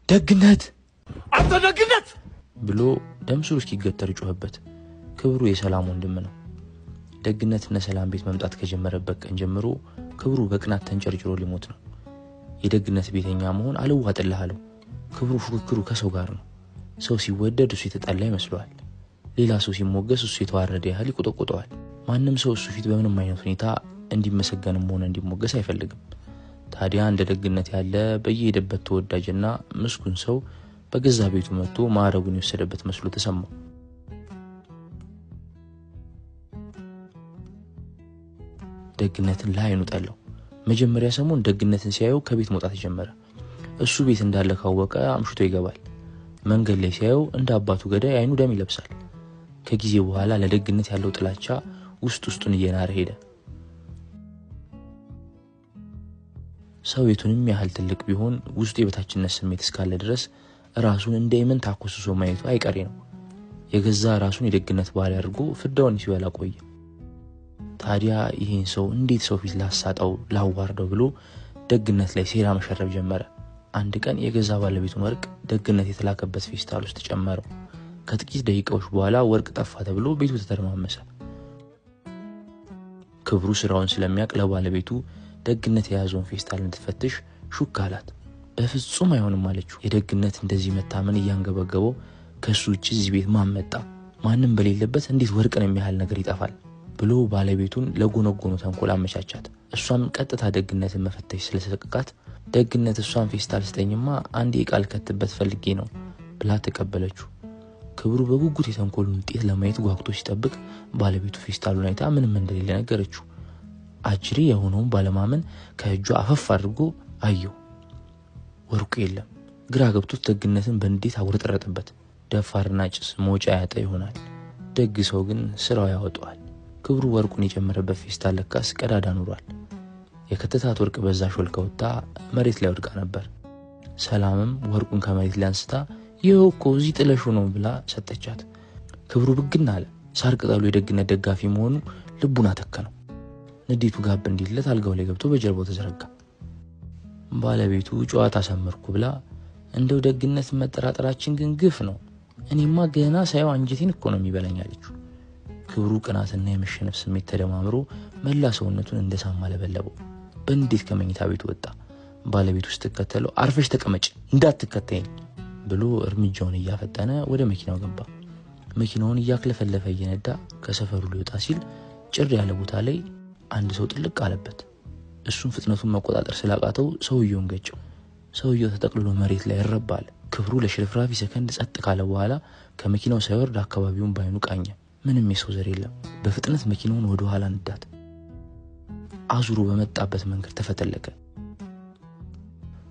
ደግነት አንተ ደግነት ብሎ ደም ስሩ እስኪገተር ጮኸበት። ክብሩ የሰላም ወንድም ነው። ደግነት እነ ሰላም ቤት መምጣት ከጀመረበት ቀን ጀምሮ ክብሩ በቅናት ተንጨርጭሮ ሊሞት ነው። የደግነት ቤተኛ መሆን አልዋጥልህ አለው። ክብሩ ፉክክሩ ከሰው ጋር ነው። ሰው ሲወደድ እሱ የተጠላ ይመስለዋል። ሌላ ሰው ሲሞገስ እሱ የተዋረደ ያህል ይቆጠቆጠዋል። ማንም ሰው እሱ ፊት በምንም አይነት ሁኔታ እንዲመሰገንም ሆነ እንዲሞገስ አይፈልግም። ታዲያ እንደ ደግነት ያለ በየሄደበት ተወዳጅና ምስጉን ሰው በገዛ ቤቱ መጥቶ ማዕረጉን የወሰደበት መስሎ ተሰማው። ደግነትን ለዓይኑ ጠላው። መጀመሪያ ሰሞን ደግነትን ሲያየው ከቤት መውጣት ጀመረ። እሱ ቤት እንዳለ ካወቀ አምሽቶ ይገባል። መንገድ ላይ ሲያየው እንደ አባቱ ገዳይ አይኑ ደም ይለብሳል። ከጊዜ በኋላ ለደግነት ያለው ጥላቻ ውስጥ ውስጡን እየናረ ሄደ። ሰው የቱንም ያህል ትልቅ ቢሆን ውስጡ የበታችነት ስሜት እስካለ ድረስ ራሱን እንደ ኢምንት አኮስሶ ማየቱ አይቀሬ ነው። የገዛ ራሱን የደግነት ባሪያ አድርጎ ፍዳውን ሲበላ ቆየ። ታዲያ ይህን ሰው እንዴት ሰው ፊት ላሳጣው ላዋርደው ብሎ ደግነት ላይ ሴራ መሸረብ ጀመረ። አንድ ቀን የገዛ ባለቤቱን ወርቅ ደግነት የተላከበት ፌስታል ውስጥ ጨመረው። ከጥቂት ደቂቃዎች በኋላ ወርቅ ጠፋ ተብሎ ቤቱ ተተረማመሰ። ክብሩ ስራውን ስለሚያውቅ ለባለቤቱ ደግነት የያዘውን ፌስታል እንድትፈትሽ ሹክ አላት። በፍጹም አይሆንም አለችው። የደግነት እንደዚህ መታመን እያንገበገበው ከሱ ውጭ እዚህ ቤት ማን መጣ? ማንም በሌለበት እንዴት ወርቅን የሚያህል ነገር ይጠፋል? ብሎ ባለቤቱን ለጎነጎኑ ተንኮል አመቻቻት። እሷም ቀጥታ ደግነትን መፈተሽ ስለሰቀቃት ደግነት እሷን ፌስታል ስጠኝማ አንድ የቃል ከትበት ፈልጌ ነው ብላ ተቀበለችው። ክብሩ በጉጉት የተንኮሉን ውጤት ለማየት ጓጉቶ ሲጠብቅ ባለቤቱ ፌስታሉን አይታ ምንም እንደሌለ ነገረችው። አጅሬ የሆነውን ባለማመን ከእጇ አፈፍ አድርጎ አየው። ወርቁ የለም። ግራ ገብቶት ደግነትን በንዴት አጉረጠረጠበት። ደፋርና ጭስ መውጫ ያጣ ይሆናል። ደግ ሰው ግን ስራው ያወጣዋል። ክብሩ ወርቁን የጨመረበት ፌስታል ለካስ ቀዳዳ ኑሯል። የከተታት ወርቅ በዛ ሾልካ ወጥታ መሬት ላይ ወድቃ ነበር። ሰላምም ወርቁን ከመሬት ላይ አንስታ ይኸው እኮ እዚህ ጥለሽው ነው ብላ ሰጠቻት። ክብሩ ብግን አለ። ሳር ቅጠሉ የደግነት ደጋፊ መሆኑ ልቡን አተከነው። ንዴቱ ጋብ እንዲልለት አልጋው ላይ ገብቶ በጀርባው ተዘረጋ። ባለቤቱ ጨዋታ ሰመርኩ ብላ እንደው ደግነት መጠራጠራችን ግን ግፍ ነው፣ እኔማ ገና ሳየው አንጀቴን እኮ ነው የሚበላኝ አለችው። ክብሩ ቅናትና የመሸነፍ ስሜት ተደማምሮ መላ ሰውነቱን እንደሳማ ለበለበው። በንዴት ከመኝታ ቤቱ ወጣ። ባለቤቱ ስትከተለው አርፈሽ ተቀመጭ እንዳትከተይኝ ብሎ እርምጃውን እያፈጠነ ወደ መኪናው ገባ። መኪናውን እያክለፈለፈ እየነዳ ከሰፈሩ ሊወጣ ሲል ጭር ያለ ቦታ ላይ አንድ ሰው ጥልቅ አለበት። እሱም ፍጥነቱን መቆጣጠር ስላቃተው ሰውየውን ገጨው። ሰውየው ተጠቅልሎ መሬት ላይ ይረባል። ክብሩ ለሽርፍራፊ ሰከንድ ጸጥ ካለ በኋላ ከመኪናው ሳይወርድ አካባቢውን ባይኑ ቃኘ። ምንም የሰው ዘር የለም። በፍጥነት መኪናውን ወደ ኋላ ነዳት። አዙሮ በመጣበት መንገድ ተፈተለከ።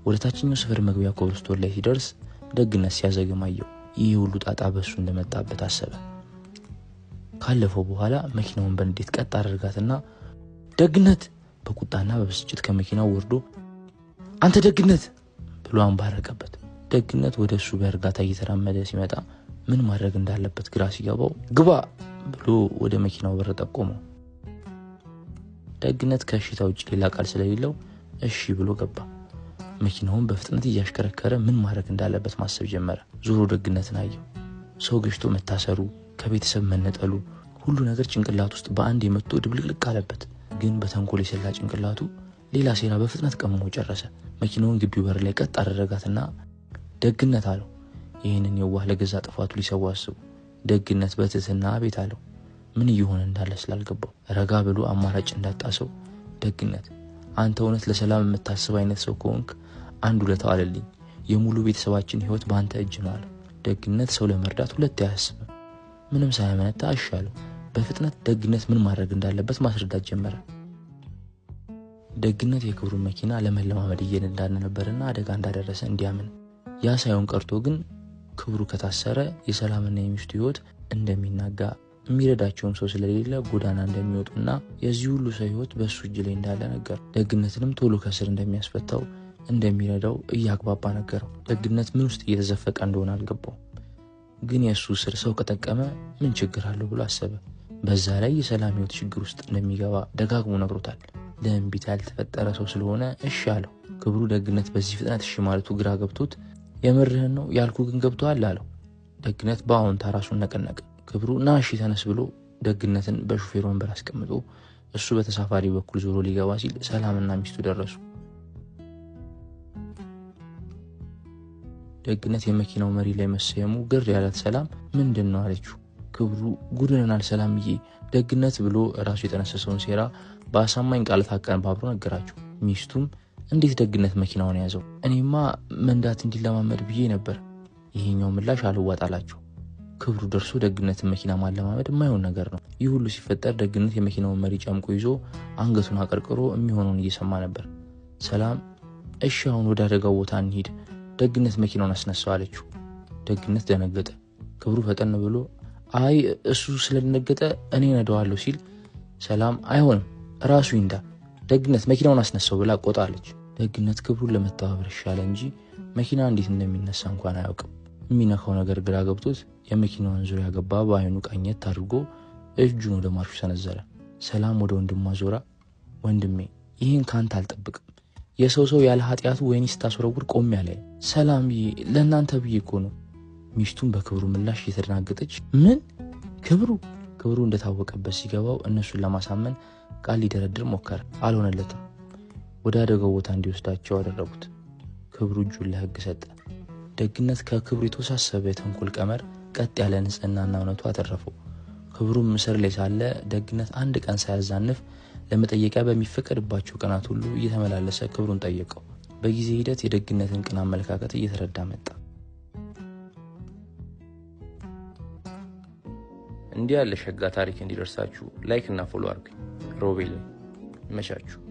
ወደ ታችኛው ሰፈር መግቢያ ኮብልስቶን ላይ ሲደርስ ደግነት ሲያዘግም አየው። ይህ ሁሉ ጣጣ በሱ እንደመጣበት አሰበ። ካለፈው በኋላ መኪናውን በንዴት ቀጥ አደርጋትና ደግነት በቁጣና በብስጭት ከመኪናው ወርዶ አንተ ደግነት ብሎ አንባረቀበት። ደግነት ወደ እሱ በእርጋታ እየተራመደ ሲመጣ ምን ማድረግ እንዳለበት ግራ ሲገባው ግባ ብሎ ወደ መኪናው በር ጠቆመው። ደግነት ከእሽታ ውጭ ሌላ ቃል ስለሌለው እሺ ብሎ ገባ። መኪናውን በፍጥነት እያሽከረከረ ምን ማድረግ እንዳለበት ማሰብ ጀመረ። ዞሮ ደግነትን አየው። ሰው ገጭቶ መታሰሩ፣ ከቤተሰብ መነጠሉ፣ ሁሉ ነገር ጭንቅላት ውስጥ በአንድ የመቶ ድብልቅልቅ አለበት። ግን በተንኮል የሰላ ጭንቅላቱ ሌላ ሴራ በፍጥነት ቀምሞ ጨረሰ። መኪናውን ግቢው በር ላይ ቀጥ አደረጋትና ደግነት አለው። ይህንን የዋህ ለገዛ ጥፋቱ ሊሰዋ አስቡ። ደግነት በትህትና አቤት አለው። ምን እየሆነ እንዳለ ስላልገባው ረጋ ብሎ አማራጭ እንዳጣ ሰው ደግነት አንተ እውነት ለሰላም የምታስብ አይነት ሰው ከሆንክ አንድ ውለታ አለልኝ፣ የሙሉ ቤተሰባችን ሕይወት በአንተ እጅ ነው አለው። ደግነት ሰው ለመርዳት ሁለት አያስብም። ምንም ሳያመነታ እሺ አለው። በፍጥነት ደግነት ምን ማድረግ እንዳለበት ማስረዳት ጀመረ። ደግነት የክብሩን መኪና ለመለማመድ እየነዳ እንደነበርና አደጋ እንዳደረሰ እንዲያምን፣ ያ ሳይሆን ቀርቶ ግን ክብሩ ከታሰረ የሰላምና የሚስቱ ሕይወት እንደሚናጋ የሚረዳቸውም ሰው ስለሌለ ጎዳና እንደሚወጡና የዚህ ሁሉ ሰው ሕይወት በእሱ እጅ ላይ እንዳለ ነገር፣ ደግነትንም ቶሎ ከስር እንደሚያስፈታው እንደሚረዳው እያግባባ ነገረው። ደግነት ምን ውስጥ እየተዘፈቀ እንደሆነ አልገባው። ግን የእሱ ስር ሰው ከጠቀመ ምን ችግር አለው ብሎ አሰበ። በዛ ላይ የሰላም ሕይወት ችግር ውስጥ እንደሚገባ ደጋግሞ ነግሮታል። ለእምቢታ ያልተፈጠረ ሰው ስለሆነ እሺ አለው። ክብሩ ደግነት በዚህ ፍጥነት እሺ ማለቱ ግራ ገብቶት የምርህን ነው ያልኩ ግን ገብቶሃል አለው። ደግነት በአዎንታ ራሱን ነቀነቀ። ክብሩ ና እሺ ተነስ ብሎ ደግነትን በሹፌር ወንበር አስቀምጦ እሱ በተሳፋሪ በኩል ዞሮ ሊገባ ሲል ሰላምና ሚስቱ ደረሱ። ደግነት የመኪናው መሪ ላይ መሰየሙ ግር ያላት ሰላም ምንድን ነው አለችው። ክብሩ ጉድነናል ሰላምዬ፣ ደግነት ብሎ ራሱ የጠነሰሰውን ሴራ በአሳማኝ ቃላት አቀነባብሮ ነገራቸው። ሚስቱም እንዴት ደግነት መኪናውን ያዘው? እኔማ መንዳት እንዲለማመድ ብዬ ነበር። ይሄኛው ምላሽ አልዋጣላቸው። ክብሩ ደርሶ ደግነትን መኪና ማለማመድ የማይሆን ነገር ነው። ይህ ሁሉ ሲፈጠር ደግነት የመኪናውን መሪ ጨምቆ ይዞ አንገቱን አቀርቅሮ የሚሆነውን እየሰማ ነበር። ሰላም እሺ አሁን ወደ አደጋው ቦታ እንሂድ፣ ደግነት መኪናውን አስነሳው አለችው። ደግነት ደነገጠ። ክብሩ ፈጠን ብሎ አይ እሱ ስለደነገጠ እኔ ነደዋለሁ ሲል ሰላም አይሆንም ራሱ ይንዳ፣ ደግነት መኪናውን አስነሳው ብላ ቆጣ አለች። ደግነት ክብሩን ለመተባበር ይሻለ እንጂ መኪና እንዴት እንደሚነሳ እንኳን አያውቅም። የሚነካው ነገር ግራ ገብቶት የመኪናውን ዙሪያ ገባ በአይኑ ቃኘት አድርጎ እጁን ወደ ማርሹ ሰነዘረ። ሰላም ወደ ወንድሟ ዞራ ወንድሜ ይህን ካንተ አልጠብቅም፣ የሰው ሰው ያለ ኃጢአቱ ወይኒ ስታስወረውር ቆም ያለ ሰላምዬ፣ ለእናንተ ብዬ እኮ ነው። ሚስቱን በክብሩ ምላሽ እየተደናገጠች ምን ክብሩ? ክብሩ እንደታወቀበት ሲገባው እነሱን ለማሳመን ቃል ሊደረድር ሞከረ። አልሆነለትም። ወደ አደጋው ቦታ እንዲወስዳቸው አደረጉት። ክብሩ እጁን ለሕግ ሰጠ። ደግነት ከክብሩ የተወሳሰበ የተንኮል ቀመር ቀጥ ያለ ንጽህናና እውነቱ አተረፈው። ክብሩም እስር ላይ ሳለ ደግነት አንድ ቀን ሳያዛንፍ ለመጠየቂያ በሚፈቀድባቸው ቀናት ሁሉ እየተመላለሰ ክብሩን ጠየቀው። በጊዜ ሂደት የደግነትን ቅን አመለካከት እየተረዳ መጣ። እንዲህ ያለ ሸጋ ታሪክ እንዲደርሳችሁ like እና follow አድርጉኝ። ሮቤል መቻችሁ።